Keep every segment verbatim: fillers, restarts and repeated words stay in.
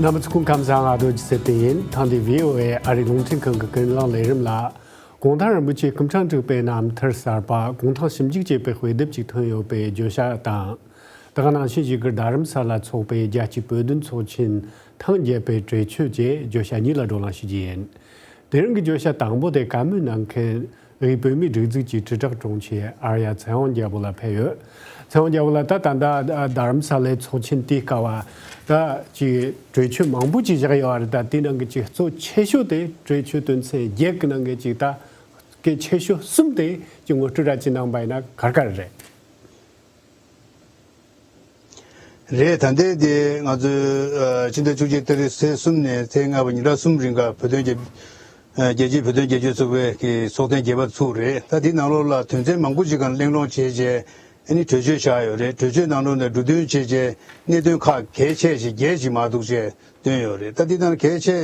རྣམ་པ་ཚོ་སྐུ་ཁམས་བཟང་། ཨ་རྡོ་རྗེ་ཚེ་བརྟན་ཡིན། ཐེངས་འདིའི་ཝི་ཨོ་ཨེ་ཨ་རིའི་རླུང་འཕྲིན་ཁང་གི་ཀུན་གླེང་ལས་རིམ་ལ། གུང་ཐང་རིན་པོ་ཆེའི་སྐུ་ཕྲེང་དྲུག་པའི་རྣམ་ཐར་གསར་པ། གུང་ཐང་ཞིབ་འཇུག་ཅེས་པའི་དཔེ་དེབ་ཅིག་ཐོན་ཡོད་པའི་བརྗོད་བྱ་དང་། དེ་ག་ནང་བཞིན་གཞིས་སྒར་རྡ་རམ་ས་ལ་འཚོགས་པའི་རྒྱལ་སྤྱིའི་བོད་དོན་ཚོགས་ཆེན་ཐེངས་བརྒྱད་པའི་གྲོས་ཆོད་བཅས་བརྗོད་བྱ་གཉིས་ལ་བགྲོ་གླེང་ཞུ་རྒྱུ་ཡིན། དེ་རིང་གི་བརྗོད་བྱ་དང་པོ་དེ་བཀའ་མོལ་གནང་མཁན་དབུས་བོད་མིའི་སྒྲིག་འཛུགས་ཀྱི་དྲིལ་བསྒྲགས་དྲུང་ཆེ་ཨར་ཡ་ཚེ་དབང་རྒྱལ་པོ་ལ་ཕེབས་ཡོད། ཚེ་དབང་རྒྱལ་པོ་ལགས། ད་ད་ལྟ་རྡ་རམ་ས་ལའི་ཚོགས་ཆེན་དེའི་སྐབས་ད་ཅིག་གྲོས་ཆོད་མང་པོ་ཅིག་བཞག་ཡོད་རེད། ད་དེའི་ནང་གི་ཅིག་གཙོ་ཆེ་ཤོས་དེ་གྲོས་ཆོད་དོན་ཚན་བརྒྱད་ཀྱི་ནང་གི་ཅིག་ད་གལ་ཆེ་ཤོས་གསུམ་དེ་ཅིག་ངོ་སྤྲོད་ར་ཅིག་གནང་པ་ཡིན་ན་ག་རེ་ག་རེ་རེད། རེད། ད་ལྟའི་དེ་ང་ཚོའི་ཨ་ཕྱི་ཟླ་བཅུ་གཅིག་ཏ་རིག་ཚེས་གསུམ་ནས་ཚེས་ལྔ་བར་ཉིན་གྲངས་གསུམ་རིང་ག་བོད་དོན་རྒྱ་ཨ་རྒྱལ་སྤྱིའི་བོད་དོན་རྒྱབ་སྐྱོར་ཚོགས་པའི་གི་ཚོགས་ཐེངས་བརྒྱད་པ་ཚུགས་རེད། ད་དེའི་ནང་ལོགས་ལ་དོན་ཚན་མང་པོ་ཞིག་སྒང་གླེང་སློང་བྱས་རྗེས་ཨ་ནི་གྲོས་ཆོད་བཞག་ཡོད་རེད། གྲོས་ཆོད་ནང་ལོགས་ནས་འབྲུ་དོན་བྱས་རྗེས་གནད་དོན་ཁག་གལ་ཆེ་ཞིག་བརྒྱད་ཅིག་མ་གཏོགས་བཅས་བཏོན་ཡོད་རེད། ད་དེའི་ནང་གལ་ཆེ་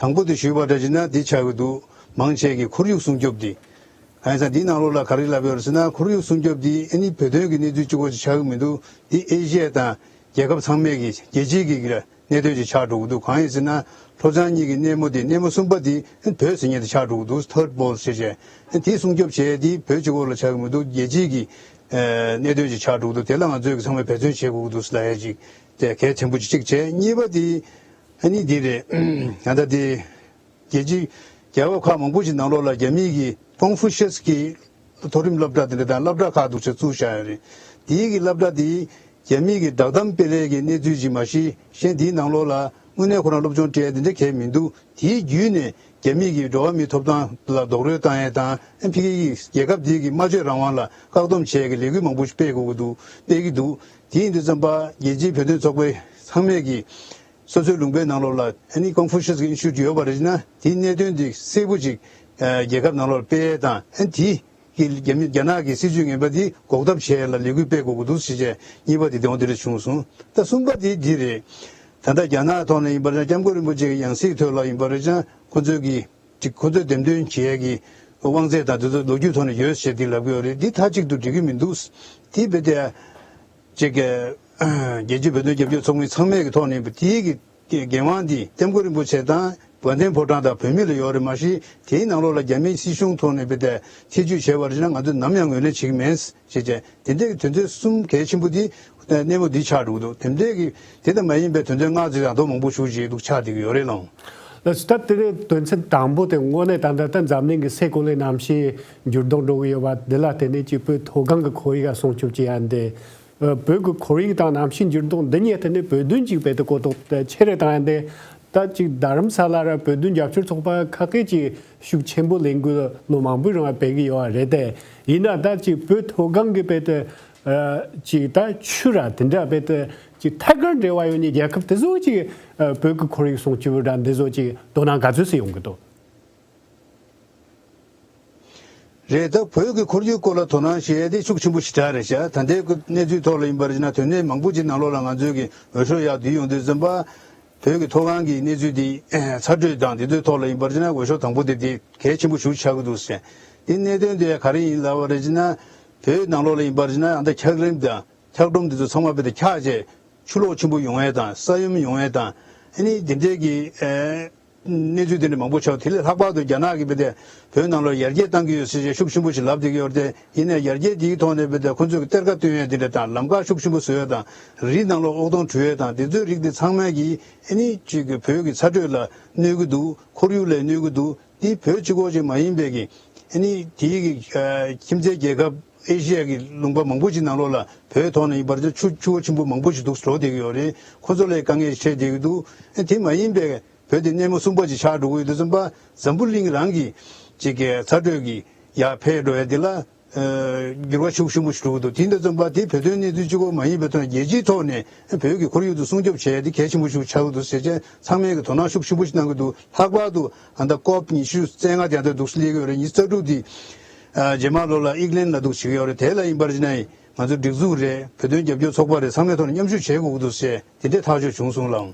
དང་པོ་དེ་ཞུས་པ་འདྲ་བྱས་ན་འདི་ཆགས་ཀྱི་འདུག་མང་ཆེ་གི་ཁོར་ཡུག་སྲུང་སྐྱོབ་འདི། གང་ཡིན་ཟེར་ན་འདིའི་ནང་ལོགས་ལ་ག་རེ་ལབ་ཡོད་རེད་ཟེར་ན། ཁོར་ཡུག་སྲུང་སྐྱོབ་འདི་ཨ་ནི་བོད་དོན་གྱི་གནས་ཚུལ་གཅིག་པོ་ཅིག་ཆགས་ཀྱི་མི་འདུག་འདི་ཨེ་ཤི་ཡ་དང་རྒྱལ་ཁབ་ཚང་མའི་གི་རྒྱལ་སྤྱིའི་གི་གནད་དོན་ཅིག་ཆགས་འགྲོ་གི་འདུག་གང་ཡིན་ཟེར་ན་ལྷོ་བྱང་གཉིས་ཀྱི་སྣེ་མོ་འདི་སྣེ་མོ་གསུམ་པ་འདི་ཨ་ནི་བོད་ཟེར་མཁན་དེ་ཆགས་འགྲོ་གི་འདུག་ཐར་ཌི་པོལ་ཟེར་བྱས། ཨ་ནི་དེ་སྲུང་སྐྱོབ་བྱས་འདི་བོད་གཅིག་པོ་ལ་ཆགས་ཀྱི་མི་འདུག་རྒྱལ་སྤྱིའི་གི་ཨ་གནད་དོན་ཅིག་ཆགས་འགྲོ་གི་འདུག་དེ་ལ་ང་ཚོས་གི་ཚང་མས་འབད་བརྩོན་བྱེད་དགོས་ཀྱི་འདུག་ཟེར་ལབ་ཡ་ཅིག་དེ་གལ་ཆེན་པོ་ཅིག་གཅིག་བྱས། གཉིས་པ་འདི་ཨ་ནི་འདི་རེད། ད་ལྟ་འདི་རྒྱལ་སྤྱི་རྒྱལ་ཁབ་ཁག་མང་པོ་ཞིག་ནང་ལོགས་ལ་རྒྱ་མིའི་གི་ཀོང་ཧྥུ་ཤི་ཡས་ཀྱི་མཐོ་རིམ་སློབ་གྲྭ་དེ་འདྲ་དང་སློབ་གྲྭ་ཁག་འདུག་ཅེས་བཙུགས་བཞག་ཡོད་རེད། དེའི་གི་སློབ་གྲྭ་དེ་རྒྱ་མིའི་གི་བསྒྲགས་གཏམ་སྤེལ་ཡས་ཀྱི་གནས་ཚུལ་ཅིག་མ་གཞི་གཞན་དེའི་ནང་ལོགས་ལ་དངོས་གནས་ཁོ་རང་སློབ་སྦྱོང་སྤྲད་ཡས་དེ་འདྲ་གང་ཡང་མི་འདུག་དེའི་བརྒྱུད་ནས་རྒྱ་མིའི་གི་འགྲོ་བ་མིའི་ཐོབ་ཐང་ལ་རྡོག་རོལ་བཏང་ཡས་དང་ཕ་གི་གི་རྒྱལ་ཁབ་དེའི་གི་སྨྲ་བརྗོད་རང་དབང་ལ་བཀག་སྡོམ་བྱེད་ཡས་ཀྱི་ལས་འགུལ་མང་པོ་ཞིག་སྤེལ་དགོས་ཀྱི་འདུག་སྤེལ་གྱི་འདུག་དེ་ཡིན་དུས་ཙམ་པ་རྒྱལ་སྤྱིའི་བོད་དོན་ཚོགས་པའི་ཚང་མས་གི་སོ་སོའི་ལུང་པའི་ནང་ལོགས་ལ་ཨ་ནི་ཀོང་ཧྥུ་ཤི་ཡས་ཀྱི་ཨིན་སི་ཊི་ཊུཊ་ཡོད་པ་རེད་ན་དེའི་གནད་དོན་དེ་གསལ་པོ་ཅིག་ཨ་རྒྱལ་ཁབ་ནང་ལོགས་སྤེལ་ཡས་དང་། ཨ་ནི་དེ་གི་རྒྱ་མི་རྒྱ་ནག་གི་སྲིད་ཇུས་ངན་པ་དེ་འགོག་ཐབས་བྱེད་ཡས་ལ་ལས་འགུལ་སྤེལ་དགོས་ཀྱི་འདུག་ཟེར་བྱས་གཉིས་པ་དེ་དེ་འོང་དེ་འདྲ་བྱུང་སོང་། ད་གསུམ་པ་དེ་འདི་རེད། ད་ལྟ་རྒྱ་ནག་ཐོག་ནས་ཡིན་པ་རེད་ན་སྐྱབས་མགོན་རིན་པོ་ཆེ་གི་ཡང་སྲིད་ཐོག་ལ་ཡིན་པ་རེད་ན་ཁོ་ཚོས་ཀྱི་ཅིག་ཁོ་ཚོས་འདེམས་ཐོན་བྱེད་ཡས་ཀྱི་དབང་ཚད་དང་དེ་ཚོ་ལོ་རྒྱུས་ཐོག་ནས་ཡོད་ཟེར་དེ་ལབ་ཀྱི་ཡོད་རེད། འདི་མཐའ་གཅིག་ཏུ་འགྲིག་གི་མི་འདུག་དེ་བས་ཏེ་ཅིག་གི་རྒྱལ་སྤྱིའི་བོད་དོན་རྒྱབ་སྐྱོར་ཚོགས་མི་ཚང་མས་ཀྱི་ཐོག་ནས་དེའི་གི་འགན་དབང་འདི་སྐྱབས་མགོན་རིན་པོ་ཆེ་དང་དགའ་ལྡན་ཕོ་བྲང་དང་བོད་མི་ལ་ཡོད་རེད། མ་གཞི་དེའི་ནང་ལོགས་ལ་རྒྱ་མིའི་སྲིད་གཞུང་ཐོག་ནས་བས་ཏེ་ཐེ་ཇུས་བྱས་པ་རེད་ན་ང་ཚོས་ནམ་ཡང་ངོས་ལེན་བྱེད་ཀྱི་མེད་ཟེར་བྱས། དེ་འདྲའི་དོན་ཚན་གསུམ་གལ་ཆེན་པོ་འདི་སྣེ་མོ་འདི་ཆགས་འགྲོ་གི་འདུག་དེ་འདྲའི་གི་དེ་ལྟ་མ་ཡིན་པའི་དོན་ཚན་ལྔ་ཙམ་ཡང་དོ་མང་པོ་ཞུ་བྱེད་འདུག་ཆགས་བསྡད་ཀྱི་ཡོད་རེད་ལགས། ལགས་སོ། ད་དེ་ནས་དོན་ཚན་དང་པོ་དེ་དངོས་གནས་ད་ལྟ་ད་འཛམ་གླིང་གི་སའི་གོ་ལའི་གནམ་གཤིས་འགྱུར་ལྡོག་འགྲོ་གི་ཡོད་པ་འདི་ལ་བརྟེན་ནས་ཀྱི་བོད་མཐོ་སྒང་གི་ཁོར་ཡུག་སྲུང་སྐྱོབ་བྱེད་ཡ་འདི། ཨ་བོད་ཀྱི་ཁོར་ཡུག་དང་གནམ་གཤིས་འགྱུར་ལྡོག་འདི་གཉིས་ཐད་ནས་བོད་དོན་གཅིག་པའི་དེ་གོ་རྟོགས་ཆེ་རེ་བཏང་ཡ་འདི། ད་ཅིག་རྡ་རམ་ས་ལ་ར་བོད་དོན་རྒྱབ་སྐྱོར་ཚོགས་པ་ཁག་གིས་ཅིག་ཤུགས་ཆེན་པོ་ལས་འགུལ་ལོ་མང་པོའི་རིང་ལ་སྤེལ་གྱི་ཡོད་པ་རེད་དེ། ཡིན་ན་ད་ཅིག་བོད་མཐོ་སྒང་གི་བོད་དེ་ཨ་ཅིག་ད་ཆུ་ར་དེ་འདྲ་བོད་དེ་ཅིག་ཐད་ཀར་འབྲེལ་བ་ཡོད་མཁན་རྒྱལ་ཁབ་དེ་ཚོ་ཅིག་ཨ་བོད་ཀྱི་ཁོར་ཡུག་སྲུང་སྐྱོབ་ར་འདི་ཚོ་ཅིག་དོ་སྣང་ག་ཚོད་ཙམ་ཡོང་གི་འདུག་རེད། ད་བོད་ཀྱི་ཁོར་ཡུག་སྐོར་ལ་དོ་སྣང་བྱེད་ཡ་དེ་ཤུགས་ཆེན་པོ་ཞེ་དྲག་རེད་ཤག་ད་ལྟའི་གནས་ཚུལ་ཐོག་ལ་ཡིན་པ་རེད་ན་དོན་གནད་མང་པོ་ཅིག་ནང་ལོགས་ལ་ང་ཚོས་ཀྱི་འོས་ཤོག་ཡར་བསྡུས་ཡོང་དུས་ཙམ་པ། བོད་ཀྱི་མཐོ་སྒང་གི་གནས་ཚུལ་དེ་ཚ་དྲོད་དང་དེ་ཚོའི་ཐོག་ལ་ཡིན་པ་རེད་ན་འོས་ཤོག་དང་པོ་དེ་དེ་གལ་ཆེན་པོ་ཞིག་ཆགས་ཀྱི་འདུག་ཟེར། དེ་གནད་དོན་དེ་ག་རེ་ཡིན་ལབ་པ་རེད་ན། བོད་ནང་ལོགས་ལ་ཡིན་པ་རེད་ན་ཨ་ད་འཁྱགས་རོམ་དང་འཁྱགས་སྒྲོམ་དེ་ཚོ་ཚང་མ་བོད་དེ་འཁྱགས་བྱས་ཆུ་ལོག་ཆེན་པོ་ཡོང་ཡ་དང་ས་ཡོམ་ཡོང་ཡ་དང་། ཨ་ནི་དེ་འདྲའི་གི་ཨེ། གནས་ཚུལ་དེ་འདྲ་མང་པོ་ཆགས། དེ་ལས་ལྷག་པར་དུ་རྒྱ་ནག་གིས་བོད་དེ་བོད་ནང་ལ་ཡར་རྒྱས་བཏང་གི་ཡོད་ཟེར་བྱས་ཤུགས་ཆེན་པོ་ཞིག་ལབ་བསྡད་ཀྱི་ཡོད་རེད་དེ། ཡིན་ནའི་ཡར་རྒྱས་དེའི་ཐོག་ནས་བོད་དེ་ཁོ་ཚོས་གཏེར་ཁ་བཏོན་ཡས་དེ་འདྲ་དང་ལམ་ཁ་ཤུགས་ཆེན་པོ་བཟོ་ཡས་དང་རི་ནང་ལོགས་ཨོག་དོང་བྲུ་ཡས་དང་དེ་ཚོའི་རིགས་དེ་ཚང་མ་གིས་ཨ་ནི་ཅིག་གི་བོད་ཀྱི་ཚ་དྲོད་ལ་གནོད་ཀྱི་འདུག་ཁོར་ཡུག་ལ་གནོད་ཀྱི་འདུག་དེ་བོད་གཅིག་པོ་ཅིག་མ་ཡིན་པའི་གི་ཨ་ནི་དེའི་གི་ཁྱིམ་མཚེས་རྒྱལ་ཁབ་ཨེ་ཤི་ཡ་གི་ལུང་པ་མང་པོ་ཅིག་ནང་ལོགས་ལ་བོད་ཐོག་ནས་ཡིན་པར་ཆུ་ཆུ་བོ་ཆེན་པོ་མང་པོ་ཞིག་འདུག་འགྲོ་བསྡད་ཀྱི་ཡོད་རེད། ཁོ་ཚོ་ལ་དཀའ་ངལ་འཕྲད་བསྡད་ཀྱི་འདུག་དེ་མ་ཡིན་པའི་བོད་དེ་སྣེ་མོ་གསུམ་པ་ཅིག་ཆགས་འགྲོ་གི་ཡོད་དུས་ཙམ་པ་འཛམ་བུ་གླིང་རང་གི་ཅིག་གི་ཚ་དྲོད་ཀྱི་ཡར་འཕེལ་འགྲོ་ཡ་དེ་ལ་འགྱུར་བ་ཤུགས་ཆེན་པོ་ཞིག་འགྲོ་གི་འདུག་དེ་འདྲ་ཙམ་པ་དེ་བོད་དོན་གནས་ཚུལ་གཅིག་པོ་མ་ཡིན་པའི་ཐོག་ནས་རྒྱལ་སྤྱིའི་ཐོག་ནས་བོད་ཀྱི་ཁོར་ཡུག་དེ་སྲུང་སྐྱོབ་བྱས་ཏེ་གལ་ཆེན་པོ་ཞིག་ཆགས་ཀྱི་འདུག་ཟེར་བྱས་ཚང་མས་ཀྱི་དོ་སྣང་ཤུགས་ཆེན་པོ་ཞིག་གནང་གི་འདུག་ལྷག་པར་དུ་ཨ་ད་ཀོབ་ཉི་ཤུ་རྩ་ལྔ་དེ་ད་འདུག་སླེབས་ཀྱི་ཡོད་རེད། ཉི་ཤུ་རྩ་དྲུག་དེ་རྗེས་མ་ལོ་ལ་ཨིག་ལན་ལ་འདུག་བྱེད་ཀྱི་ཡོད་རེད། དེ་ལ་ཡིན་པར་བྱས་ན་ང་ཚོ་སྒྲིག་འཛུགས་རེད། བོད་དོན་རྒྱབ་སྐྱོར་ཚོགས་པ་རེད། ཚང་མའི་ཐོག་ནས་མཉམ་ཞུགས་བྱེད་དགོས་ཀྱི་འདུག་ཟེར་དེ་འདྲའི་ཐག་གཅོད་བྱུང་སོང་ལགས།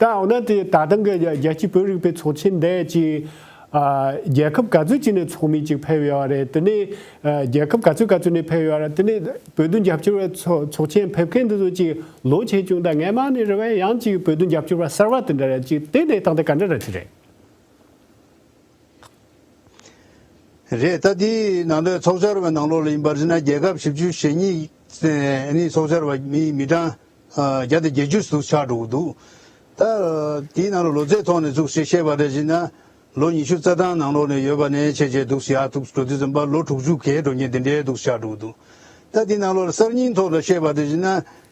ད་འོ་ན་དེ་ད་ཐེངས་ཀྱི་རྒྱལ་སྤྱིའི་བོད་རིག་པའི་ཚོགས་ཆེན་འདི་ཅིག་ ཨ། རྒྱལ་ཁབ་ག་ཚོད་ཅིག་ནས་ཚོགས་མི་ཅིག་ཕེབས་ཡོད་རེད། དེ་ནས་ཨ། རྒྱལ་ཁབ་ག་ཚོད་ག་ཚོད་ནས་ཕེབས་ཡོད་རེད། དེ་ནས་བོད་དོན་རྒྱབ་སྐྱོར་བའི་ཚོགས་ཚོགས་ཆེན་ཕེབས་མཁན་འདི་ཚོ་ཅིག་ལོ་ཆེ་ཆུང་དང་སྔས་མ་ནས་རེད་པས། ཡང་ཅིག་བོད་དོན་རྒྱབ་སྐྱོར་བ་གསར་བ་དེ་འདྲ་རེད། ཅིག་དེ་ནས་སྟངས་དེ་ག་འདྲ་རེད་ཅིག་རེད། རེད། ད་དེའི་ནང་དོན་ཚོགས་བཅར་བའི་ནང་ལོགས་ལ་ཡིན་པར་བྱས་ན་རྒྱལ་ཁབ་བཞི་བཅུ་ཞེ་གཉིས་ནས་ཚོགས་བཅར་བ་མི་མི་གྲངས་བརྒྱ་དང་བརྒྱད་ཅུ་ཙམ་ཆགས་འགྲོ་གི་འདུག་ད་དེའི་ནང་ལ་ལོ་ཚད་ཐོག་ནས་ཚུགས་ཞེས་བཤད་པ་རེད་བྱས་ན། ལོ་ཉི་ཤུ་རྩ་གྲངས་ནང་ལོགས་ནས་ཡོད་པ་ནས་བྱས་བྱས་འདུག་ཡར་འདུག་འགྲོ་དུས་ཙམ་པ་ལོ་དྲུག་ཅུ་བརྒལ་འགྲོ་མཁན་དེ་འདྲའི་འདུག་ཆགས་འགྲོ་གི་འདུག་ད་དེའི་ནང་ལོགས་ལ་གསར་རྙིང་ཐོག་ལ་བཤད་པ་རེད་བྱས་ན།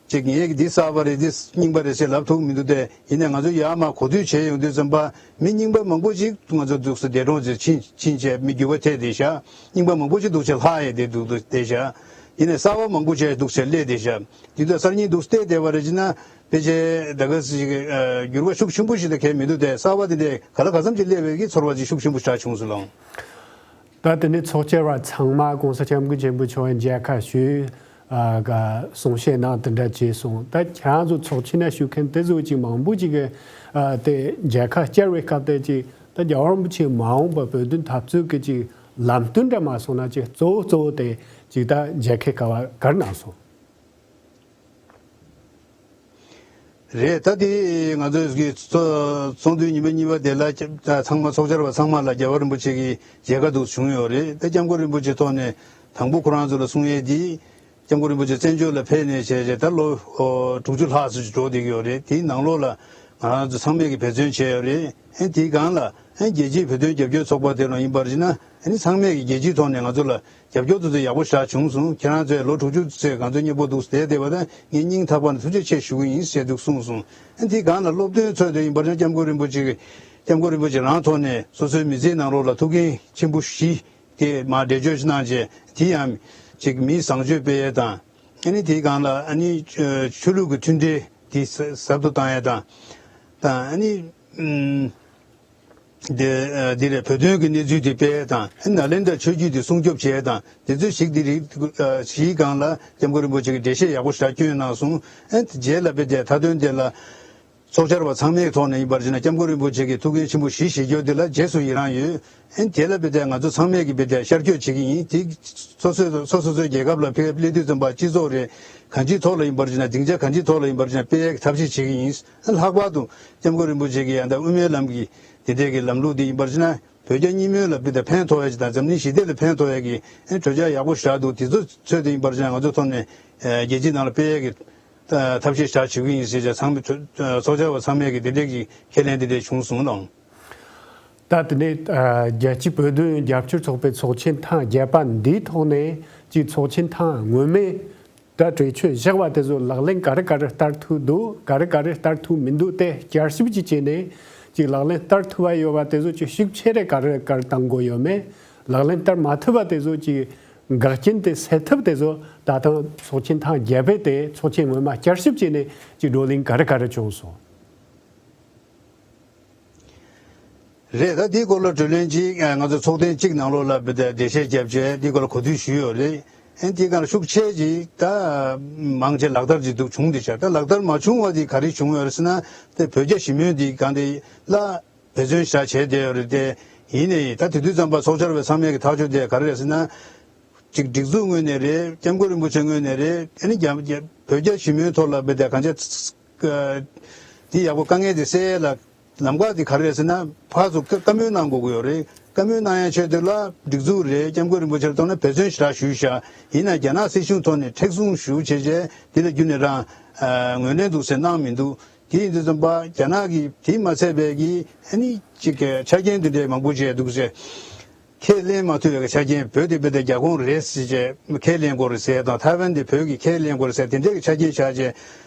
ཅིག་ངས་འདི་གསར་པ་རེད། འདི་རྙིང་པ་རེད་ཟེར་ལབ་ཐུབ་མི་འདུག་སྟེ། ཡིན་ནའི་ང་ཚོ་ཡར་མར་གོ་བསྡུར་བྱས་ཡོང་དུས་ཙམ་པ་མི་རྙིང་པ་མང་པོ་ཅིག་ང་ཚོ་འདུག་སེ་འདས་གྲོངས་ཚེ་ཕྱིན་ཕྱིན་བྱས་མི་འགྱུར་བ་ཐེབས་བསྡད་ཤག་རྙིང་པ་མང་པོ་ཅིག་འདུག་བྱས་ལྷག་ཡས་བསྡད་འདུག་བསྡད་ཤག་ཡིན་ནའི་གསར་པ་མང་པོ་ཅིག་འདུག་བྱས་སླེབས་བསྡད་ཤག་འདི་ཚོ་གསར་རྙིང་འདུག་བལྟས་བསྡད་པ་རེད་བྱས་ན་ཕལ་ཆེར་ད་ག་ཞིག་འགྱུར་བ་ཤུགས་ཆེན་པོ་ཞིག་ད་གས་མི་འདུག་སྟེ། གསར་པ་དེ་འདྲས་ག་ལ་ག་ཙམ་ཅིག་སླེབས་པའི་གི་ཚོར་བ་ཅིག་ཤུགས་ཆེན་པོ་ཞིག་བྱུང་སོང་ལགས། ད་དེ་ནས་ཚོགས་བཅར་བ་ཚང་མ་གོང་ས་སྐྱབས་མགོན་ཆེན་པོ་མཆོག་གིས་མཇལ་ཁ་ཞུས། ཨ། ག་གསུང་བཤད་གནང་དེ་འདྲ་བྱས་སོང་། ད་ཁྱེད་རང་ཚོ་ཚོགས་ཆེན་ན་ཞུགས་མཁན་དེ་ཚོ་ཅིག་མང་པོ་ཅིག་གིས་ཨ། དེ་མཇལ་ཁ་བཅར་བའི་སྐབས་དེ་ཅིག་ད་རྒྱལ་བ་རིན་པོ་ཆེ་མ་འོངས་པ་བོད་དོན་འཐབ་རྩོད་ཀྱི་ཅིག་ལམ་སྟོན་འདྲ་མ་སོང་ན་ཅིག་གཙོ་བོ་གཙོ་བོ་དེ་ཅིག་ད་མཇལ་ཁའི་སྐབས་ག་རེ་གནང་སོང་། རེད། ད་དེ་ང་ཚོས་ཀྱི་ཚོ་ཚོགས་འདུའི་ཉི་མ་གཉིས་པ་དེ་ལ་ཚང་མ་ཚོགས་བཅར་བ་ཚང་མ་ལ་རྒྱལ་བ་རིན་པོ་ཆེ་གི་མཇལ་ཁ་འདུག་བྱུང་ཡོད་རེད། ད་སྐྱབས་མགོན་རིན་པོ་ཆེ་ཐོག་ནས་དང་པོ་ཁོ་རང་ཚོ་ལ་གསུང་ཡས་དེ། སྐྱབས་མགོན་རིན་པོ་ཆེ་བཙན་བྱོལ་ལ་ཕེབས་ནས་བྱས་བྱས་ད་ལོ་དྲུག་ཅུ་ལྷག་ཙམ་ཞིག་འགྲོ་བསྡད་ཀྱི་ཡོད་རེད། དེའི་ནང་ལོགས་ལ་ང་རང་ཚོ་ཚང་མས་ཀྱི་འབད་བརྩོན་བྱས་ཡོད་རེད། ཨ་ནི་དེའི་སྒང་ལ་ཨ་ནི་རྒྱལ་སྤྱིའི་བོད་དོན་རྒྱབ་སྐྱོར་ཚོགས་པ་དེ་ལ་ཡིན་པར་བྱས་ན་ཨ་ནི་ཚང་མས་ཀྱི་རྒྱལ་སྤྱིའི་ཐོག་ནས་ང་ཚོ་ལ་རྒྱབ་སྐྱོར་དེ་ཚོ་ཡག་པོ་ཞེ་དྲག་བྱུང་སོང་། ཁྱེད་རང་ཚོས་ལོ་དྲུག་ཅུ་ཙམ་ང་ཚོའི་མཉམ་པོ་འདུག་བསྡད་བསྡད་པ་དང་ངས་སྙིང་ཐག་པ་ནས་ཐུགས་རྗེ་ཆེ་ཞུ་གི་ཡིན་ཞེས་འདུག་གསུངས་སོང་། ཨ་ནི་དེའི་སྒང་ལ་སློབ་སྟོན་ཚོགས་དེ་ཡིན་པར་བྱས་ན་སྐྱབས་མགོན་རིན་པོ་ཆེ་གི་སྐྱབས་མགོན་རིན་པོ་ཆེ་རང་ཐོག་ནས་སོ་སོའི་མི་ཚེའི་ནང་ལོགས་ལ་ཐུགས་འགན་ཆེན་པོ་བཞི། དེ་མར་འགྲེལ་བརྗོད་གནང་རྗེས་དེ་ཡང་ཅིག་མིའི་བཟང་སྤྱོད་སྤེལ་ཡས་དང་། ཨ་ནི་དེའི་སྒང་ལ་ཨ་ནི་ཆོས་ལུགས་ཀྱི་མཐུན་འབྲེལ་དེ་ཟབ་ཏུ་བཏང་ཡས་དང་། དང་ཨ་ནི་ཨུམ་དེ་དེ་རེད། བོད་དོན་གྱི་གནས་ཚུལ་དེ་སྤེལ་ཡས་དང་ཨ་ནི་ནཱ་ལེནྡྲ་ཆོས་བརྒྱུད་དེ་སྲུང་སྐྱོབ་བྱེད་ཡས་དང་དེ་ཚོའི་ཞིག་དེ་རིགས་བཞིའི་སྒང་ལ་སྐྱབས་མགོན་རིན་པོ་ཆེ་གིས་འགྲེལ་བཤད་ཡག་པོ་ཞེ་དྲག་བསྐྱོན་གནང་སོང་། ཨ་ནི་རྗེས་ལ་དཔེ་དེ་མཐའ་དོན་དེ་ལ། ཚོགས་བཅར་བ་ཚང་མའི་ཐོག་ནས་ཡིན་པར་བྱས་ན་སྐྱབས་མགོན་རིན་པོ་ཆེ་གིས་ཐུགས་འགན་ཆེན་པོ་བཞི་བཞེས་རྒྱུ་འདི་ལ་རྗེས་སུ་ཡི་རང་ཡོད། ཨན་དེ་ལ་བེ་ཏེ་ང་ཚོ་ཚང་མས་ཀྱི་བེ་ཏེ་ཤར་བསྐྱོད་བྱེད་ཀྱི་ཡིན། དེ་སོ་སོའི་སོ་སོ་སོའི་རྒྱལ་ཁབ་ལ་ཕེབས་སླེབས་དུས་ཙམ་པ་སྤྱི་ཚོགས་རེད། གང་ཅིའི་ཐོག་ལ་ཡིན་པར་བྱས་ན་སྡིངས་ཆ་གང་ཅིའི་ཐོག་ལ་ཡིན་པར་བྱས་ན་སྤེལ་ཡག་གི་ཐབས་ཤེས་བྱེད་ཀྱི་ཡིན། ཨན་ལྷག་པར་དུ་སྐྱབས་མགོན་རིན་པོ་ཆེ་གི་ཡང་ད་དབུ་མའི་ལམ་གྱི་དེ་འདྲས་ཀྱི་ལམ་ལུགས་འདི་ཡིན་པར་བྱས་ན་བོད་རྒྱ་གཉིས་མོས་ལ་བེ་ཏེ་ཕན་ཐོགས་ཡག་ཅིག་དང་འཛམ་གླིང་ཞི་བདེ་ལ་ཕན་ཐོགས་ཡག་གི་ཨན་གྲོས་འཆར་ཡག་པོ་ཞེ་དྲག་འདུག་དེ་ཚོ་ཚོད་དུ་ཡིན་པར་བྱས་ན་ང་ཚོ་ཐོག་ནས་རྒྱལ་སྤྱིའི་ནང་ལ་སྤེལ་ཡག་གི་ཐབས་ཤེས་བཞག་བྱེད་ཀྱི་ཡིན་ཟེར་བྱས་ཚང་མས་ཚོགས་བཅར་བ་ཚང་མས་ཀྱི་དེ་འདྲས་ཀྱི་ཁས་ལེན་དེ་འདྲས་བྱུང་སོང་ལགས། ད་དེ་ནས་རྒྱལ་སྤྱིའི་བོད་དོན་རྒྱབ་སྐྱོར་ཚོགས་པའི་ཚོགས་ཆེན་ཐེངས་བརྒྱད་པ་འདིའི་ཐོག་ནས་ཀྱི་ཚོགས་ཆེན་ཐེངས་སྔོན་མའི་ད་གྲོས་ཆོད་བཞག་པ་དེ་ཚོ་ལག་ལེན་ག་རེ་ག་རེ་བསྟར་ཐུབ་འདུག་ག་རེ་ག་རེ་བསྟར་ཐུབ་མི་འདུག་དེ་བསྐྱར་ཞིབ་ཅིག་བྱས་ནས་ཀྱི་ལག་ལེན་བསྟར་ཐུབ་པ་ཡོད་པ་དེ་ཚོ་ཀྱི་ཤུགས་ཆེ་རེ་ག་རེ་ག་རེ་བཏང་དགོས་ཡོད་མེད། ལག་ལེན་བསྟར་མ་ཐུབ་པ་དེ་ཚོ་ཀྱི་འགག་རྐྱེན་དེ་སེལ་ཐབས་དེ་ཚོ་ད་ཐེངས་ཚོགས་ཆེན་ཐེངས་བརྒྱད་པའི་དེ་ཚོགས་ཆེན་སྔོན་མ་བསྐྱར་ཞིབ་བྱས་ནས་ཀྱི་བགྲོ་གླེང་ག་རེ་ག་རེ་བྱུང་སོང་། རེད། ད་དེའི་སྐོར་ལ་གྲོས་གླེང་གཅིག་ང་ཚོ་ཚོགས་ཐེངས་གཅིག་ནང་ལོགས་ལ་འགྲེལ་བཤད་བརྒྱབ་བྱས་དེའི་སྐོར་ལ་གོ་ཐོས་ཞུས་ཡོད་རེད། ཨན་དེའི་སྒང་ལ་ཤུགས་ཆེ་ཅིག་ད་མང་ཆེ་ལག་བསྟར་ཅིག་འདུག་བྱུང་འདི་ཆ་ད་ལག་བསྟར་མ་བྱུང་བ་དེ་ག་རེ་བྱུང་ཡོད་རེད་ཟེར་ན་དེ་བོད་རྒྱ་ཞི་མོལ་འདི་སྒང་དེ་ལ་འབད་བརྩོན་ཞེ་དྲག་བྱས་བསྡད་ཡོད་རེད། དེ་ཡིན་ནའི་ད་དེ་དུས་ཙམ་པ་ཚོགས་བཅར་བའི་ཚང་མས་ཀྱི་ཐག་གཅོད་དེ་ག་རེ་རེད་ཟེར་ན། ཅིག་སྒྲིག་འཛུགས་ངོས་ནས་རེད། སྐྱབས་མགོན་རིན་པོ་ཆེ་ངོས་ནས་རེད། ཨ་ནི་རྒྱ་རྒྱ་བོད་རྒྱ་ཞི་མོལ་ཐོག་ལ་བེ་ཏེ་གང་ཅི་དེ་ཡག་པོ་དཀའ་ངལ་དེ་སེལ་ལ་ལམ་ཁ་དེ་ག་རེ་རེད་ཟེར་ན་ཕར་ཚུར་བཀའ་བཀའ་མོལ་གནང་དགོས་ཀྱི་ཡོད་རེད། བཀའ་མོལ་གནང་ཡ་ཆེད་དུ་ལ་སྒྲིག་འཛུགས་རེད། སྐྱབས་མགོན་རིན་པོ་ཆེ་ལ་ཐོག་ནས་འབད་བརྩོན་ཞེ་དྲག་ཞུས་ཤག་ཡིན་ན་རྒྱ་ནག་སྲིད་གཞུང་ཐོག་ནས་མཁྲེགས་བཟུང་ཞུ་བྱས་བྱས་དེ་ལ་རྒྱུན་ནས་རང་ངོས་ལེན་འདུག་ཟེར་གནང་མི་འདུག་དེ་ཡིན་དུས་ཙམ་པ་རྒྱ་ནག་གིས་དེ་མ་ཚད་པའི་གི་ཨ་ནི་ཅིག་གི་ཆ་རྐྱེན་དེ་འདྲའི་མང་པོ་བྱས་འདུག་ཟེར། ཁས་ལེན་མ་ཐུབ་པའི་ཆ་རྐྱེན་བོད་དེ་བོད་དེ་རྒྱ་ཁོངས་རེད་ཟེར་བྱས་ཁས་ལེན་དགོས་རེད་ཟེར་དང་ཐའེ་ཝན་དེ་བོད་ཀྱིས་ཁས་ལེན་དགོས་རེད་ཟེར་དེ་འདྲའི་ཆ་རྐྱེན་བཞག་བྱས་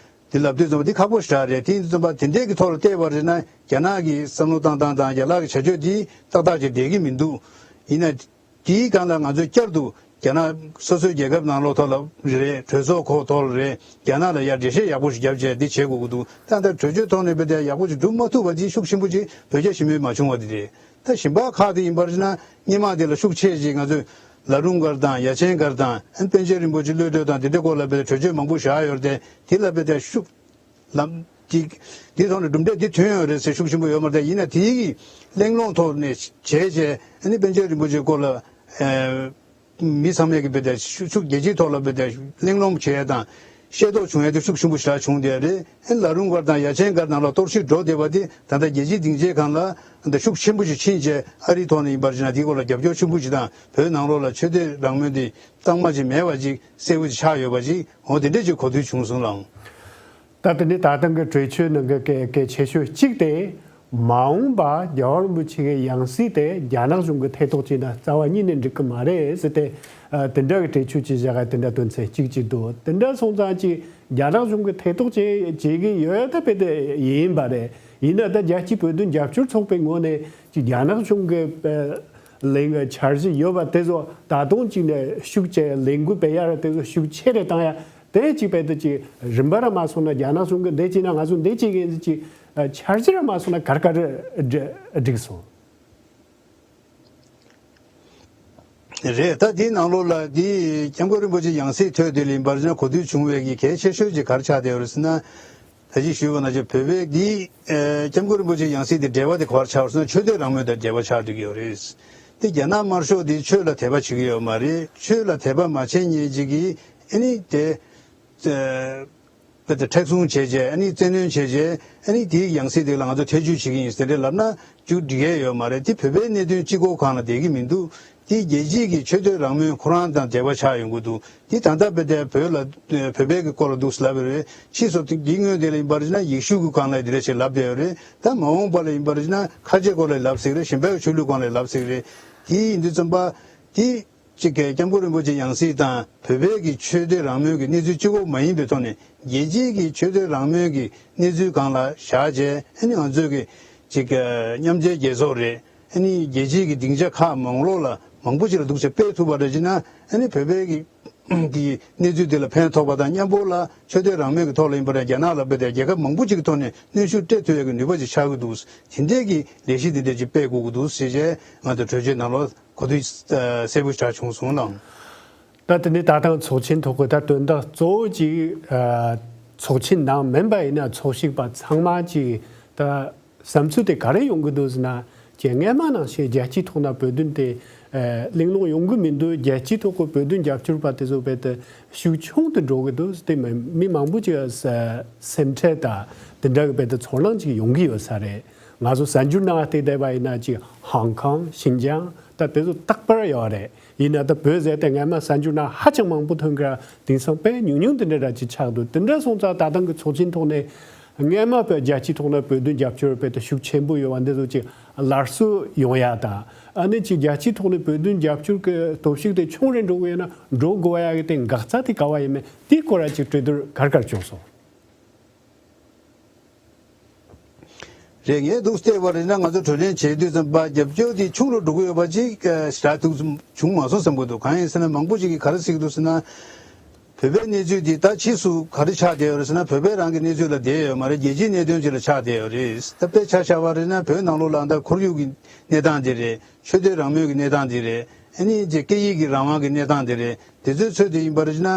དེ་ལབ་དུས་ཙམ་པ་དེ་ཁག་པོ་ཞེ་དྲག་རེད། དེ་ཡིན་དུས་ཙམ་པ་དེ་འདྲའི་གི་ཐོག་ལ་བལྟས་པ་རེད་ན་རྒྱ་ནག་གི་བསམ་བློ་བཏང་སྟངས་དང་རྒྱ་ལག་གི་བྱ་སྤྱོད་དེ་ཏག་ཏག་ཅིག་བསྡད་ཀྱི་མི་འདུག་ཡིན་ན། དེའི་སྒང་ལ་ང་ཚོས་བསྐྱར་དུ་རྒྱ་ནག་སོ་སོའི་རྒྱལ་ཁབ་ནང་ལོགས་ཐོག་ལ་རེད། གྲོས་ཚོགས་ཁོག་ཐོག་ལ་རེད། རྒྱ་ནག་ལ་ཡར་འགྲེལ་བཤད་ཡག་པོ་ཞིག་བརྒྱབ་བྱས་འདི་བྱེད་དགོས་ཀྱི་འདུག་ད་ལྟ་གྲོས་ཆོད་ཐོག་ནས་བེ་ཏེ་ཡག་པོ་ཞིག་སྒྲུབ་མ་ཐུབ་པ་འདི་ཤུགས་ཆེན་པོ་ཅིག་བོད་རྒྱ་ཞི་མོལ་མ་བྱུང་བ་འདི་རེད། ད་གཞན་པ་ཁག་དེ་ཡིན་པར་བྱས་ན་སྔོན་མ་དེ་ལ་ཤུགས་ཆེ་ཅིག་ང་ཚོས་ལ་རུང་སྒར་དང་ཡ་ཆེན་སྒར་དང་ཨན་པཎ་ཆེན་རིན་པོ་ཆེ་གློད་གྲོལ་དང་དེ་འདྲའི་སྐོར་ལ་བེ་ཏེ་གྲོས་ཆོད་མང་པོ་བཞག་ཡོད་རེད། དེ་ལ་བེ་ཏེ་ཤུགས་ལམ་ ཅིག་འདི་ཐོག་ནས་གྲུབ་འབྲས་འདི་ཐོན་ཡོད་རེད་ཟེར་ཤུགས་ཆེན་པོ་ཡོད་མ་རེད། ཡིན་ན་དེའི་གི་གླེང་སློང་ཐོག་ནས་བྱས་བྱས་ཨ་ནི་པཎ་ཆེན་རིན་པོ་ཆེའི་སྐོར་ལ་ཨ་མི་ཚང་མས་ཀྱི་བོད་དེ་ཤུགས་ཤུགས་རྒྱལ་སྤྱིའི་ཐོག་ལ་བོད་དེ་གླེང་སློང་བྱས་དང་ཤེས་རྟོགས་བྱུང་ཡ་དེ་ཤུགས་ཆེན་པོ་ཞེ་དྲག་བྱུང་བསྡད་རེད། ཨ་ནི་ལ་རུང་སྒར་དང་ཡ་ཆེན་སྒར་ནང་ལ་གཏོར་བཤིག་འགྲོ་བསྡད་པ་དེ་ད་ལྟ་རྒྱལ་སྤྱིའི་སྡིངས་ཆའི་སྒང་ལ་ད་ཤུགས་ཆེན་པོ་ཞིག་ཕྱིན་བྱས་ཨ་རིའི་ཐོག་ནས་ཡིན་པར་བྱས་ན་དེའི་སྐོར་ལ་རྒྱབ་སྐྱོར་ཆེན་པོ་ཞིག་དང་བོད་ནང་ལོགས་ལ་ཆོས་དད་རང་མོས་དེ་གཙང་མ་ཅིག་མེད་པ་ཅིག་གསལ་པོ་ཅིག་ཆགས་ཡོད་པ་ཅིག་འོ་དེ་འདྲས་ཅིག་གོ་ཐོས་བྱུང་སོང་ལགས། ད་དེ་ནི་ད་ཐེངས་ཀྱི་གྲོས་ཆོད་ནང་གི་གལ་གལ་ཆེ་ཤོས་གཅིག་དེ། མ་འོངས་པ་རྒྱལ་བ་རིན་པོ་ཆེ་གི་ཡང་སྲིད་དེ་རྒྱ་ནག་གཞུང་གིས་ཐེ་གཏོགས་བྱས་ན་རྩ་བ་ཉིད་ནས་འགྲིག་གི་མ་རེད་ཟེར་ཏེ། ཨ་དེ་འདྲ་གི་གྲོས་ཆོད་ཅིག་བཞག་ག་དེ་འདྲ་དོན་ཚན་གཅིག་གཅིག་འདུག་དེ་འདྲ་སོང་ཙང་ཅིག་རྒྱ་ནག་གཞུང་གིས་ཐེ་གཏོགས་བྱེད་བྱེད་ཀྱི་ཡོད་ད་དཔེ་དེ་ཡིན་པ་རེད། ཡིན་ན་ད་རྒྱལ་སྤྱིའི་བོད་དོན་རྒྱབ་སྐྱོར་ཚོགས་པའི་ངོས་ནས་ཅིག་རྒྱ་ནག་གཞུང་གི་ཨ་ལས་འཆར་གཞི་ཡོད་པ་དེ་ཚོ་ད་དུང་ཅིག་ནས་ཤུགས་ཆེ་ལས་འགུལ་སྤེལ་ཡ་ར་དེ་ཚོ་ཤུགས་ཆེ་རེ་བཏང་ཡ། དེ་གཅིག་དཔེ་དེ་གཅིག་རིམ་པ་ར་མ་སོང་ན་རྒྱ་ནག་གཞུང་གིས་འདི་བྱས་ན་ང་ཚོ་འདི་བྱེད་ཀྱི་ཡིན་ཟེར་གཅིག་འཆར་གཞི་ར་མ་སོང་ན་གར་གར་འགྲིག་སོང་། རེད། ད་དེའི་ནང་ལོགས་ལ་དེ་སྐྱབས་མགོན་རིན་པོ་ཆེ་ཡང་སྲིད་ཐོན་དུས་ལ་ཡིན་པར་ན་གོ་ཐོས་བྱུང་བའི་གི་གལ་ཆེ་ཤོས་ཀྱི་གར་ཆགས་བསྡད་ཡོད་རེད་ཟེར་ན། ད་ཅི་ཞུས་པ་ནང་བཞིན་བོད་པའི་འདི་ཨ་སྐྱབས་མགོན་རིན་པོ་ཆེ་ཡང་སྲིད་དེ་འབྲེལ་བ་དེ་ག་པར་ཆགས་སོང་ན་ཆོས་དད་རང་མོས་དང་འབྲེལ་བ་ཆགས་འགྲོ་གི་ཡོད་རེད། དེ་རྒྱ་ནག་དམར་ཤོག་དེ་ཆོས་ལ་དད་པ་བྱེད་ཀྱི་ཡོད་མ་རེད། ཆོས་ལ་དད་པ་མ་བྱེད་མཁན་ཅིག་གིས་ཨ་ནི་དེ་ཨ་དེ་མཁྲེགས་བཟུང་བྱས་བྱས་ཨ་ནི་བཙན་གནོན་བྱས་བྱས་ཨ་ནི་དེའི་ཡང་སྲིད་དེ་ལ་ང་ཚོ་ཐེ་བྱུས་བྱེད་ཀྱི་ཡིན་ཟེར་དེ་ལབ་ན་ཅུང་འགྲིག་ཡས་ཡོད་མ་རེད། དེ་བོད་པའི་གནད་དོན་གཅིག་པོ་སྒང་ལ་བསྡད་ཀྱི་མི་འདུག་དེ་རྒྱལ་སྤྱིའི་གི་ཆོས་དད་རང་མོས་ཁོ་རང་དང་འབྲེལ་བ་ཆགས་ཡོང་གི་འདུག་དེ་ད་ལྟ་བོད་དེ་བོད་ལ་བོད་པའི་གི་སྐོར་ལ་འདུག་ལབ་ཡོད་རེད། ཕྱིས་སུ་དེ་འདིའི་སྔོན་དེ་ལ་ཡིན་པར་ན་ཡེ་ཤུ་གི་སྒང་ལ་དེ་འདྲ་ཞིག་ལབ་བསྡད་ཡོད་རེད། ད་མ་འོངས་པ་ལ་ཡིན་པར་ན་ཁ་ཆེ་སྐོར་ལ་ལབ་སྲིད་རེད། གཞན་པའི་ཆོས་ལུགས་སྒང་ལ་ལབ་སྲིད་རེད། དེ་ཡིན་དུས་ཙམ་པ་དེ་གཅིག་གི་སྐྱབས་མགོན་རིན་པོ་ཆེ་ཡང་སྲིད་དང་བོད་པའི་གི་ཆོས་དད་རང་མོས་ཀྱི་གནས་ཚུལ་གཅིག་པོ་མ་ཡིན་པའི་ཐོག་ནས་རྒྱལ་སྤྱིའི་གི་ཆོས་དད་རང་མོས་ཀྱི་གནས་ཚུལ་སྒང་ལ་བཞག་བྱས་ཨ་ནི་ང་ཚོས་གི་གཅིག་གི་མཉམ་འབྲེལ་རྒྱལ་ཚོགས་རེད། ཨ་ནི་རྒྱལ་སྤྱིའི་གི་སྡིངས་ཆ་ཁག་མང་ལོགས་ལ་མང་པོ་ཅིག་ལ་འདུག་བྱས་སྤེལ་ཐུབ་པ་རེད་ཅེ་ན་ཨ་ནི་བོད་པའི་གི་གི་གནས་ཚུལ་དེ་ལ་ཕན་ཐོགས་པ་དང་མཉམ་པོ་ལ་ཆོས་དད་རང་མོས་ཀྱི་ཐོག་ལ་ཡིན་པ་རེད། རྒྱ་ནག་ལ་དཔེ་དེ་རྒྱལ་ཁབ་མང་པོ་ཅིག་གི་ཐོག་ནས་གནོན་ཤུགས་སྤྲད་ཐུབ་ཡག་གི་ནུས་པ་ཅིག་ཆགས་ཀྱི་འདུག་དེ་འདྲས་ཀྱི་ལས་གཞི་དེ་འདྲས་ཅིག་སྤེལ་དགོས་ཀྱི་འདུག་ཟེར་བྱས་ང་ཚོ་གྲོས་ཆོད་ནང་ལོགས་གོ་ཐོས་གསལ་པོ་ཞིག་བྱུང་སོང་ལགས། ད་དེ་ནི་ད་ཐེངས་ཚོགས་ཆེན་ཐོག་གི་ད་དོན་དག་གཙོ་བོ་ཅིག་ཨ་ཚོགས་ཆེན་ནང་མིན་པ་ཡིན་ན་ཚོགས་ཞུགས་པ་ཚང་མ་ཅིག་ད་བསམ་ཚུལ་དེ་ག་རེ་ཡོང་གི་འདུག་ཟེར་ན། ཀྱི་སྔས་མ་ནང་བཞིན་རྒྱལ་སྤྱིའི་ཐོག་ན་བོད་དོན་དེ་ཨ་གླེང་སློང་ཡོང་གི་མི་འདུག་རྒྱལ་སྤྱིའི་ཐོག་གི་བོད་དོན་རྒྱབ་སྐྱོར་པ་དེ་ཚོ་རྦད་དེ་ཤུགས་ཆུང་དུ་འགྲོ་གི་འདུག་དེ་མི་མི་མང་པོ་ཅིག་ས་སེམས་ཁྲལ་དང་དེ་འདྲ་གི་རྦད་དེ་ཚོར་སྣང་ཅིག་ཡོང་གི་ཡོད་ས་རེད། ང་ཚོ་གསར་འགྱུར་ནང་བལྟས་བསྡད་པ་ཡིན་ན་ཅིག་ཧོང་ཀོང་ཤིན་ཅང་ད་དེ་ཚོ་རྟག་པར་ཡོད་རེད། ཡིན་ན་ད་བོད་ཟེར་ཏེ་སྔས་མ་གསར་འགྱུར་ནང་ཧ་ཅང་མང་པོ་ཐོན་གི་ར། དེང་སང་དཔེ་ཉུང་ཉུང་དེ་འདྲ་ར་ཅིག་ཆགས་འདུག་དེ་འདྲ་སོང་ཙང་ད་ཐེངས་ཀྱི་ཚོགས་ཆེན་ཐོག་ནས་སྔས་མ་བོད་རྒྱལ་སྤྱིའི་ཐོག་ནས་བོད་དོན་རྒྱབ་སྐྱོར་བོད་དུ་ཤུགས་ཆེན་པོ་ཡོད་པ་འདི་ཚོ་ཅིག་སླར་གསོ་ཡོང་ཡ་དང་། ཨ་ནི་ཅིག་རྒྱལ་སྤྱིའི་ཐོག་ནས་བོད་དོན་རྒྱབ་སྐྱོར་གྱི་སྟོབས་ཤུགས་དེ་ཆུང་རུ་འགྲོ་གི་ཡོད་ན་འགྲོ་དགོས་ཡ་གི་དེ་འགག་རྩ་དེ་ག་བ་ཡིན་མིན་དེའི་སྐོར་ལ་ཅིག་གྲོས་བསྡུར་ག་རེ་ག་རེ་བྱུང་སོང་། རེད། ངས་འདུག་བལྟས་པ་རེད་ན་ང་ཚོ་གྲོས་གླེང་བྱེད་དུས་ཙམ་པ་རྒྱབ་སྐྱོར་དེ་ཆུང་རུ་འགྲོ་གི་ཡོད་པ་ཅིག་ཞེ་དྲག་འདུག་བྱུང་མ་སོང་བསམ་གྱི་འདུག་གང་ཡིན་ཟེར་ན་མང་པོ་ཅིག་གིས་ག་རེ་ཟེར་གྱི་འདུག་ཟེར་ན། བོད་པའི་གནས་ཚུལ་འདི་ད་ཕྱིས་སུ་ག་རེ་ཆགས་བསྡད་ཡོད་རེད་ཟེར་ན་བོད་པའི་རང་གི་གནས་ཚུལ་ལ་བསྡད་ཡོད་མ་རེད། རྒྱལ་སྤྱིའི་གནད་དོན་ཅིག་ལ་ཆགས་བསྡད་ཡོད་རེད། ད་དཔེ་ཆ་བཞག་པ་རེད་ན་བོད་ནང་ལོགས་ལ་ད་ཁོར་ཡུག་གི་གནས་སྟངས་འདི་རེད། ཆོས་དད་རང་མོས་ཀྱི་གནས་སྟངས་འདི་རེད། ཨ་ནི་ཅིག་སྐད་ཡིག་གི་རང་དབང་གི་གནས་སྟངས་འདི་རེད། དེ་ཚོའི་ཚོད་དུ་ཡིན་པ་རེད་ན་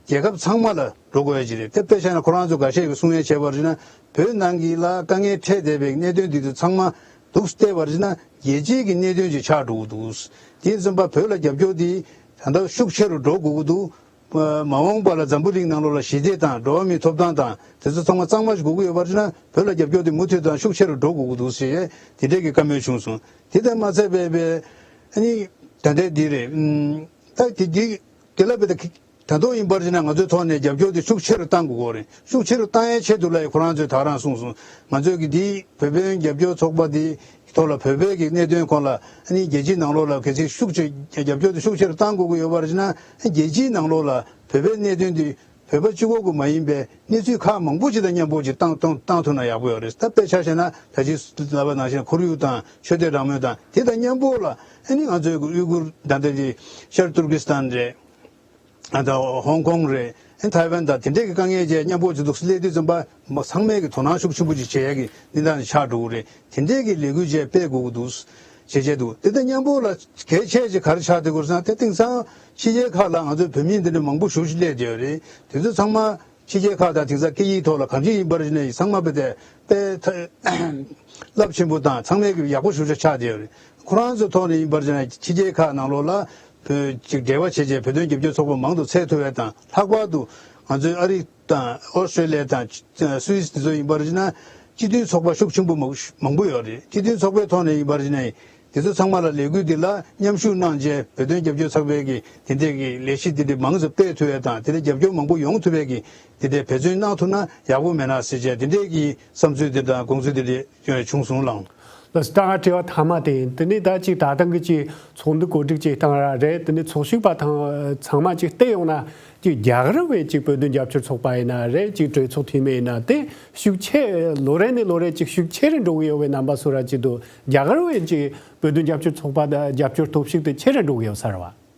རྒྱལ་ཁབ་ཚང་མ་ལ་འགྲོ་དགོས་ཡ་ཅིག་རེད། དེ་དཔེ་བཞག་ན་ཁོ་རང་ཚོ་འགའ་ཤས་ཀྱིས་གསུང་ཡ་བྱས་པ་རེད་ན་བོད་ནང་གི་ལ་དཀའ་ངལ་འཕྲད་བསྡད་པའི་གནད་དོན་འདི་ཚོ་ཚང་མ་འདུག་བལྟས་པ་རེད་ན་རྒྱལ་སྤྱིའི་གི་གནད་དོན་ཅིག་ཆགས་འགྲོ་གི་འདུག་དེ་ཡིན་ཙམ་པ་བོད་ལ་རྒྱབ་སྐྱོར་འདི་ད་ལྟ་ཤུགས་ཆེ་རུ་འགྲོ་དགོས་ཀྱི་འདུག་མ་འོངས་པ་ལ་འཛམ་བུ་གླིང་ནང་ལོགས་ལ་ཞི་བདེ་དང་འགྲོ་བ་མིའི་ཐོབ་ཐང་དང་དེ་ཚོ་ཚང་མ་གཙང་མ་ཞིག་དགོས་ཀྱི་ཡོད་པ་རེད་ན་བོད་ལ་རྒྱབ་སྐྱོར་དེ་མུ་མཐུད་དང་ཤུགས་ཆེ་རུ་འགྲོ་དགོས་ཀྱི་འདུག་ཞེས་དེ་འདྲས་ཀྱི་བཀའ་མོལ་བྱུང་སོང་། དེ་ལྟར་མ་ཚད་པའི་པའི་ཨ་ནི་ད་ལྟའི་འདི་རེད། ད་དེ་དེ་དེ་ལ་བའི་ད་ད་དུང་ཡིན་པར་བྱས་ན་ང་ཚོའི་ཐོག་ནས་རྒྱབ་སྐྱོར་དེ་ཤུགས་ཆེ་རུ་གཏང་དགོས་ཀྱི་རེད། ཤུགས་ཆེ་རུ་གཏང་ཡའི་ཆེད་དུ་ལ་ཁོ་རང་ཚོས་ད་རང་གསུངས་སོང་། ང་ཚོས་ཀྱི་འདི་བོད་དོན་རྒྱབ་སྐྱོར་ཚོགས་པ་འདི་ཐོག་ལ་བོད་པའི་གི་གནད་དོན་སྐོར་ལ་ཨ་ནི་རྒྱལ་སྤྱིའི་ནང་ལོགས་ལ་གལ་སྲིད་ཤུགས་ཆེ་རྒྱབ་སྐྱོར་དེ་ཤུགས་ཆེ་རུ་གཏང་དགོས་ཀྱི་ཡོད་པར་བྱས་ན་རྒྱལ་སྤྱིའི་ནང་ལོགས་ལ་བོད་པའི་གནད་དོན་འདི་བོད་པ་གཅིག་པོ་གི་མ་ཡིན་པའི་གནས་ཚུལ་ཁག་མང་པོ་ཞིག་དང་མཉམ་པོ་ཅིག་བཏང་བཏང་བཏང་ཐུབ་ན་ཡག་པོ་ཡོད་རེད། ད་དཔེ་ཆ་བཞག་ན་ད་ཅི་ལབ་པ་ནང་བཞིན་ཁོར་ཡུག་དང་ཆོས་དད་རང་མོས་དང་དེ་དང་མཉམ་པོ་ལ་ཨ་ནི་ང་ཚོའི་གི་ཨུ་གུར་ད་ལྟ་ཅི་ཤར་ཏུར་ཀི་སི་ཐན་རེད། ཨ་ད་ཧོང་ཀོང་རེད། ཨ་ཐའེ་ཝན་དང་དེ་འདྲས་ཀྱི་དཀའ་ངལ་བཅས་མཉམ་པོ་ཅིག་འདུག་སླེབས་དུས་ཙམ་པ་མ་ཚང་མས་ཀྱི་དོ་སྣང་ཤུགས་ཆེན་པོ་ཅིག་བྱེད་ཡ་གི་གནས་སྟངས་ཆགས་འགྲོ་གི་རེད། དེ་འདྲས་ཀྱི་ལས་འགུལ་བཅས་སྤེལ་དགོས་ཀྱི་འདུག་བྱེད་བྱེད་འདུག་དེ་དང་མཉམ་པོ་ལ་གལ་ཆེ་ཅིག་ག་རེ་ཆགས་བསྡད་ཀྱི་ཡོད་ཟེར་ན་དེ་དེང་སང་ཕྱི་རྒྱལ་ཁག་ལ་ང་ཚོའི་བོད་མི་འདི་འདྲ་མང་པོ་ཞེ་པོ་ཅིག་སླེབས་བསྡད་ཡོད་རེད། དེ་ཚོ་ཚང་མ་ ཕྱི་རྒྱལ་ཁག་དང་དེང་སང་སྐད་ཡིག་ཐོག་ལ་གང་ཅི་ཡིན་པར་བྱས་ནས་ཚང་མ་དཔེ་དེ་དཔེ་རླབས་ཆེན་པོ་དང་ཚང་མས་ཀྱི་ཡག་པོ་ཞེ་དྲག་ཆགས་བསྡད་ཡོད་རེད། ཁོ་རང་ཚོའི་ཐོག་ནས་ཡིན་པར་བྱས་ན་ཕྱི་རྒྱལ་ཁག་ནང་ལོགས་ལ་བོད་ཅིག་འབྲེལ་བ་བྱས་བྱས་བོད་དོན་རྒྱབ་སྐྱོར་ཚོགས་པ་མང་དུ་ཚུད་ཐུབ་ཡས་དང་། ལྷག་པར་དུ་ང་ཚོའི་ཨ་རི་དང་ཨོ་སི་ཀྲེ་ལི་ཡ་དང་སུད་སི་དེ་ཚོ་ཡིན་པར་བྱས་ན་སྤྱི་མཐུན་ཚོགས་པ་ཤུགས་ཆེན་པོ་མང་མང་པོ་ཡོད་རེད། སྤྱི་མཐུན་ཚོགས་པའི་ཐོག་ནས་ཡིན་པར་བྱས་ན་དེ་ཚོ་ཚང་མ་ལ་ལས་འགུལ་འདི་ལ་མཉམ་ཞུགས་གནང་བྱས་བོད་དོན་རྒྱབ་སྐྱོར་ཚོགས་པའི་གི་དེ་འདྲས་ཀྱི་ལས་གཞི་འདི་འདྲས་མང་ཙམ་སྤེལ་ཐུབ་ཡས་དང་། དེ་འདྲས་རྒྱབ་སྐྱོར་མང་པོ་ཡོང་ཐུབ་ཡས་ཀྱི་དེ་འདྲས་འབད་བརྩོན་གནང་ཐུབ་ན་ཡག་པོ་མེད་ན་ཟེར་བྱས་དེ་འདྲས་ཀྱི་བསམ་ཚུལ་འདི་དང་དགོངས་ཚུལ་འདི་འདྲས་བྱུང་སོང་ལགས། ལགས་སོ། ད་ང་དྲི་བ་མཐའ་མ་དེ་ཡིན། དེ་ནས་ད་ཅིག་ད་ཐེངས་ཀྱི་ཅིག་ཚོགས་འདུ་གོ་སྒྲིག་ཅིག་བཏང་ར་རེད། དེ་ནས་ཚོགས་ཞུགས་པ་ཚང་མ་ཅིག་བལྟས་ཡོང་ན་ཅིག་རྒྱ་གར་བའི་ཅིག་བོད་དོན་རྒྱབ་སྐྱོར་ཚོགས་པ་ཡིན་ན་རེད། ཅིག་གྲོས་ཚོགས་འཐུས་མི་ཡིན་ན་དེ་ཤུགས་ཆེ་ལོ་རེ་ནས་ལོ་རེ་ཅིག་ཤུགས་ཆེ་རུ་འགྲོ་གི་ཡོད་པའི་རྣམ་པ་སོགས་ར་ཅིག་འདུག་རྒྱ་གར་བའི་ཅིག་བོད་དོན་རྒྱབ་སྐྱོར་ཚོགས་པ་དང་རྒྱབ་སྐྱོར་སྟོབས་ཤུགས་དེ་ཆེ་རུ་འགྲོ་གི་ཡོད་ས་རེད་བ།